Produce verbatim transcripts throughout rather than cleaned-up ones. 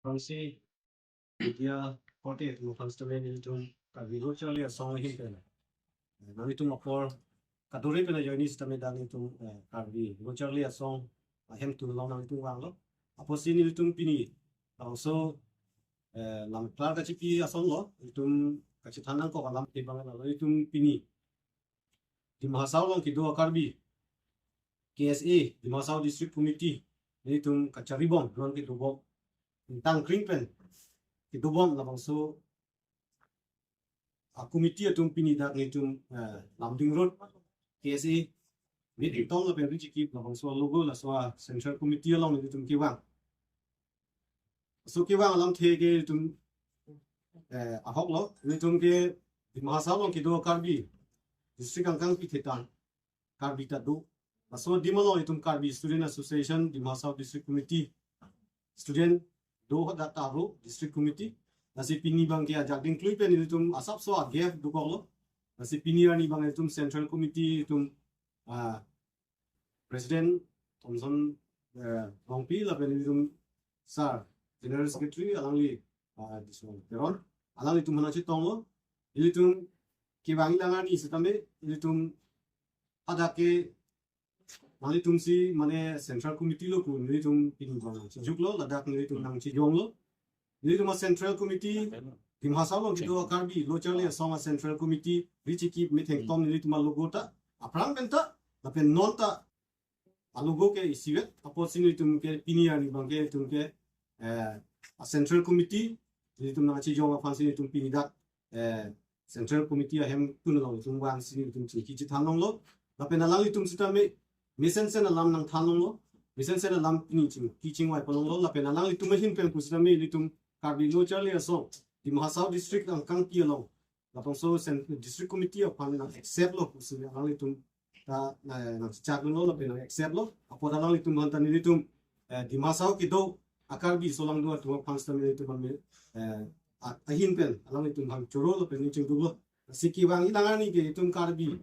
Aphrangsi media korte atum aphan sitame nelitum Karbi Lo Charli Asong ahin pen, eh, nanglitum apor kaduri pen ajoine sitame dak nelitum, eh, Karbi Lo Charli Asong ahemtun along nanglitum vanglo. Apotsi nelitum pini labangso, eh, lam klar kachipi asonlo, nelitum kachethan nangkok alam ke bang lalo. Nelitum pini Dima Hasao along kedo a-Karbi, K S A, Dima Hasao District Committee, nelitum kacharibom, non kedobom, ingtang kring pen kedobom labangso a-committee atum pini dak nelitum, eh, Lumding Road, K S A, meeting tong lapen richikip labangso logo laso a-Central Committee along nelitum kevang. So kevang alamthe ke nelitum, eh, ahoklo, nelitum ke Dima Hasao along kedo Karbi, district angkang pithetang Karbi ta do. Laso adim along itum Karbi Student Association, Dima Hasao District Committee, student do hadak ta aro District Committee. Lasi pini abangke ajak dingklui pen nelitum asapso a-gap dokoklo. Lasi pini arni abang itum Central Committee itum, ah, President Thomson, eh, Rongpi lapen nelitum Sir, General Secretary, alangli, ah, Dison Teron, alanglitum aphan nangchetonglo. Nelitum kevang ilang arni sitame, nelitum hadak ke nanglitumsi mane Central Committee lo pu nelitum pini abang nangchejuklo, ladak nelitum nangchejonglo. Nelitum a-Central Committee, Dima Hasao along kedo a-Karbi Lo Charli Asong a-Central Committee richikip metheng tong nelitum a-logo ta, aphrang pen ta, lapen non ta a-logo ke isivet, apotsi nelitum ke pini arni abangke itum ke, eh, a-Central Committee nelitum nangchejong aphansi nelitum pini dak, eh, Central Committee ahemtun along itum vangsi nelitum chingki chethan longlo. Lapen alanglitum sitame mesensen alam nangthan longlo. Mesensen alam pini chingki chingvai pon longlo. Lapen alanglitum ahin pen pu sitame nelitum Karbi Lo Charli Asong, Dima Hasao District angkang pi along labangso Cen-, District Committee aphan nang-accept lo pusi alanglitum ta, eh, nangchechak lo lapen nang-accept lo. Apot alanglitum aphan ta nelitum, eh, Dima Hasao kedo a-Karbi solangdo atum aphan sitame nelitum ame, eh, a-, ahin pen alanglitum aphan choro lapen ningchingduklo. Lasi kevang ilang arni ke itum Karbi,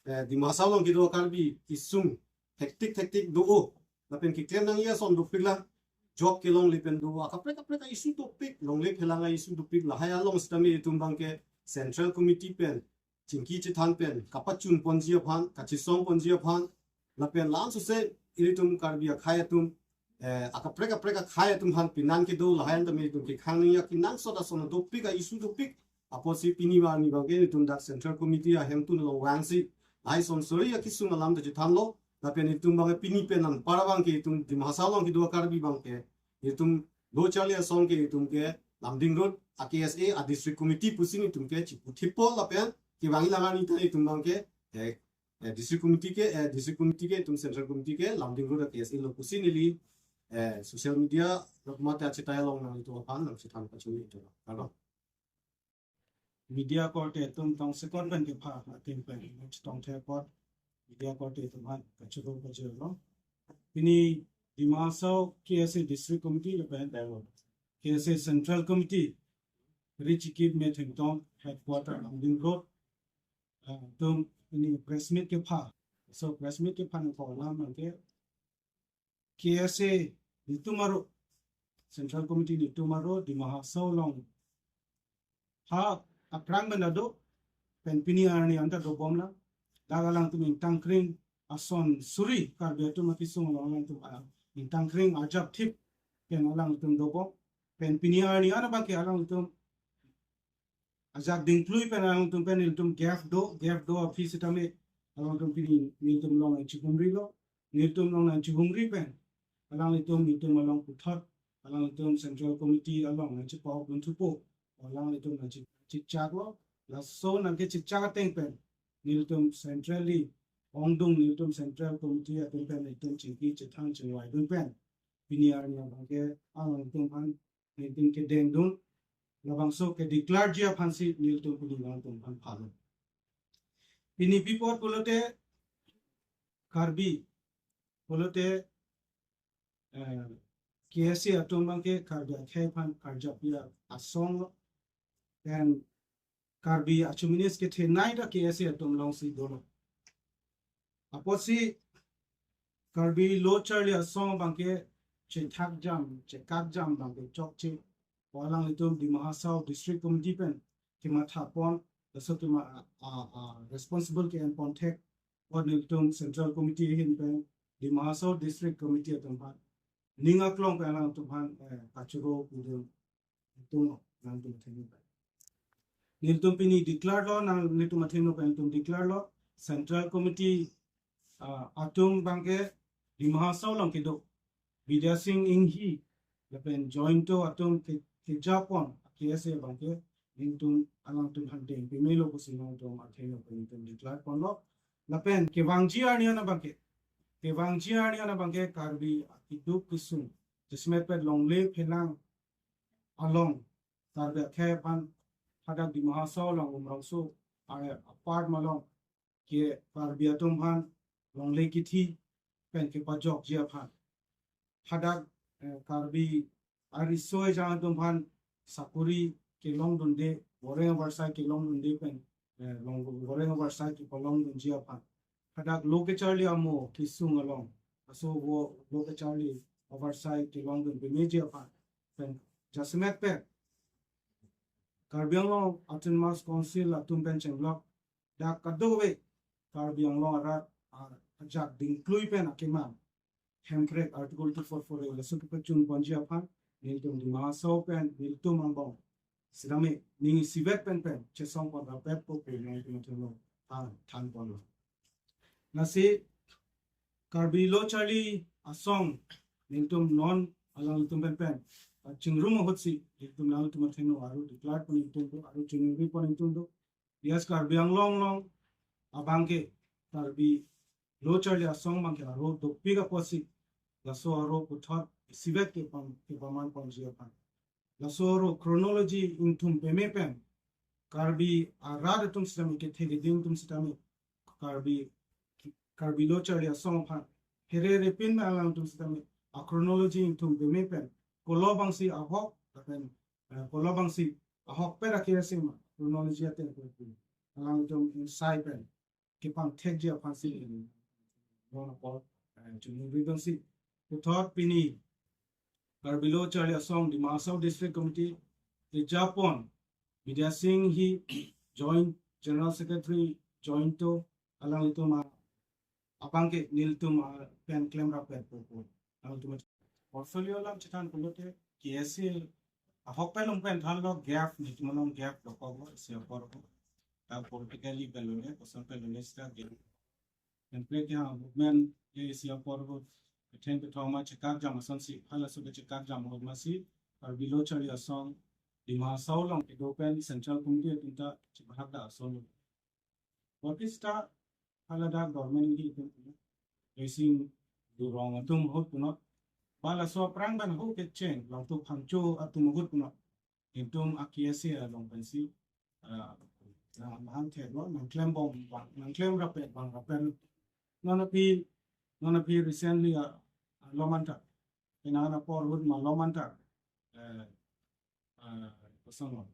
eh, Dima Hasao along kedo Karbi kesung thektik thektik do-o, lapen keklem nangji ason dopiklang, job kelongle pen do-o, akaprek kaprek a-issue dopik, longle phelang a-issue dopik, lahai along sitame itum abangke Central Committee pen chingki chethan pen kapachun ponji aphan, kachesong ponji aphan, lapen lam suse ilitum Karbi akhei atum, eh, akaprek kaprek akhei atum aphan penan kedo lahai an tame itum kekhang nangji akenangsot ason dopik a-issue dopik, apotsi pini arni abangke itum dak Central Committee ahemtun along vangsi lahai son suri akesung alam ta chethanlo. Lapen itum abangke pini pen anpar abangke itum Dima Hasao along kedo Karbi abangke itum Lo Charli Asong ke itum ke Lumding Road a-K S A a-District Committee pusi nelitum ke chipu thipo lapen kevang ilang arni ta itum abangke, eh, eh, District Committee ke, eh, District Committee ke itum Central Committee ke Lumding Road a-K S A lo pusi neli, eh, social media lo mate achetai along nanglitum aphan nangchethan pachini itum. Kardom. Media korte atum tong second pen kepha atum pen chetongthe apot media korte atum aphan kachoro kachirlo. Pini Dima Hasao K S A District Committee lapen K S A Central Committee richikip metheng tong headquarter Lumding Road, ah, atum pini press meet kepha. So press meet kepha nangkok alam abangke K S A nelitum aro, Central Committee nelitum aro, Dima Hasao along ha aphrang pen ta do, pen pini arni anta dobomlang. Dak alangtum ingtang kring ason suri Karbi atum akesung along alangtum, ah, ingtang kring arjap thip pen alangtum dobom. Pen pini arni an abangke alangtum ajak dingklui pen alangtum pen nelitum gap do, gap do aphi sitame alangtum pini nelitum along nangchihumrilo, nelitum along nangchihumri pen alanglitum nelitum along puthot alanglitum Central Committee along nangchipahok dunthupo, alanglitum nangchi-, chichaklo. Laso nangkechichak ateng pen nelitum centrally ongdung, nelitum Central Committee atum pen nelitum chingki chethan chingvaidun pen pini arni abangke alangtum aphan nelitum kedengdun, labangso kedeclare ji aphansi nelitum pini alangtum aphan phalo. Pini pi apot pulote Karbi pulote, eh, K S A atum abangke Karbi akhei aphan karjap ya asong lo. Then Karbi achuminis kethenei ta K S A atum alongsi dolo. Apotsi Karbi Lo Charli Asong abangke chethak jam, chekak jam abangke chokche. Alanglitum Dima Hasao District Committee pen kematha pon, laso kema, a, a, responsible ke-en pon thek, o nelitum Central Committee ahin pen Dima Hasao District Committee atum aphan, ning aklong pen alangtum aphan, eh, kachoro pudun atum, alangtum athengno pen. Nelitum pini declare lo, nang nelitum athengno pen nelitum declare lo, Central Committee, ah, atum abangke Dima Hasao along kedo Bidya Sing Enghi lapen Jointo atum ke, keja pon K S A abangke nelitum alangtum aphan deng pemelo pusi nangtum athengno pen nelitum declare ponlo. Lapen kevangji arni an abangke, kevangji arni an abangke Karbi akeduk kesung, jasemet pen longle phelang along Karbi akhei aphan, hadak Dima Hasao along Umrongso a-, apart malom ke Karbi atum aphan longle kithi pen kepajokji aphan, hadak, eh, Karbi ariso ejang atum aphan sakuri kelongdunde, goreng avarsai kelongdunde pen, eh, long, goreng avarsai kepalongdunji aphan, hadak lo kecharli amo kesung along, laso vo lo kecharli avarsai kelongdun pemeji aphan, pen jasemet pen Karbi Anglong Autonomous Council atum pen chenglok dak kadokave Karbi Anglong arat, ah, ajak dingklui pen akemang Hemprek Article two four four A laso kepachun ponji aphan nelitum Dima Hasao pen nelitum angbong sitame ning isivet pen pen chesong pon rapet po pu nelitum athengno than, than ponlo. Lasi Karbi Lo Charli Asong nelitum non alanglitum pen pen, ah, chingrum ahutsi nelitum alanglitum athengno aro declare pon nelitum do, aro chingrum pon nelitum do. Yes, Karbi Anglong along abangke Karbi Lo Charli Asong abangke aro dopik apotsi laso aro puthot isivet kepam, kepaman ponji aphan, laso aro chronology ingthum peme pen Karbi arat atum sitame, kethe keding atum sitame, Karbi, Karbi Lo Charli Asong aphan here repin alangtum sitame a chronology ingthum peme pen kolo abangsi ahok lapen, eh, kolo abangsi ahokpet akesung ma chronology ateng pen alangtum ingsai pen kepangthekji aphansi non apor, eh, chingrum abangsi puthot pini Karbi Lo Charli Asong Dima Hasao District Committee keja pon Bidya Sing Enghi, Joint General Secretary, Jointo, alanglitum a, abangke nelitum a pen klem rapet po pu. Alanglitum portfolio alam chethan pulote K S A ahok pen along pen thanlo, gap, nelitum along gap dokok lo isi apor ko. Ta politically pen lone, koson pen lone sita gap. Template ya movement ye isi apor ko, ketheng kethom ma chekak jam asonsi, halaso kechekak jam ahut masi Karbi Lo Charli Asong Dima Hasao along kedo pen Central Committee atum ta chebahak dak ason. Bapista haladak government di itum puno, Racing Durong atum ahut puno, bala so aphrang ban ho kecheng, Langtuk Phangcho atum ahut puno, itum a K S A along pensi, ah, na mahang thek lo, nangklem bom bang, nangklem rapet bang rapet. Non aphi, non aphi recently, ah, Lomanta, penang apor ahut ma Lomanta, eh, ah, kosong lo.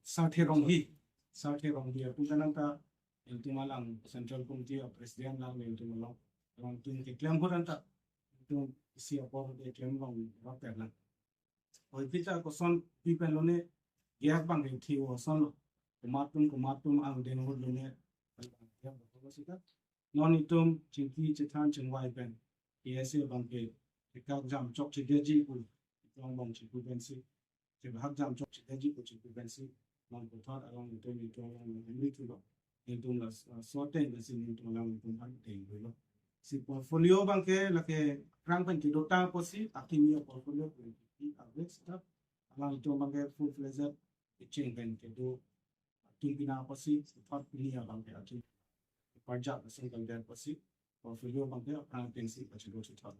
Sarthe Ronghi, Sarthe Ronghi atum kanang ta, itum alang Central Committee a President lang itum along, alangtum keklem ahut anta, itum isi apor keklem along rapet lang. Oi pita koson pi pen lone gap abang thi ason lo. Komat atum, komat atum angdeng ahut lone gap abang sita. Non itum chingki chethan chingvai pen K S A abangke chekak jam chokchedetji pu itum angbong chipu pensi, chebahak jam chokchedetji pu chipu pensi, non puthot along itum, itum along neli thulo. Itum la, ah, so ateng pensi itum along itum aphan deng lo. Si portfolio abangke lake aphrang pen kedotang apotsi akimi portfolio pen ki average ta alangtum abangke full fledged kecheng pen kedo atum pina apotsi, puthot pini abangke atum parjak asing kalian apotsi portfolio abangke aphrang pensi pachelo chethot.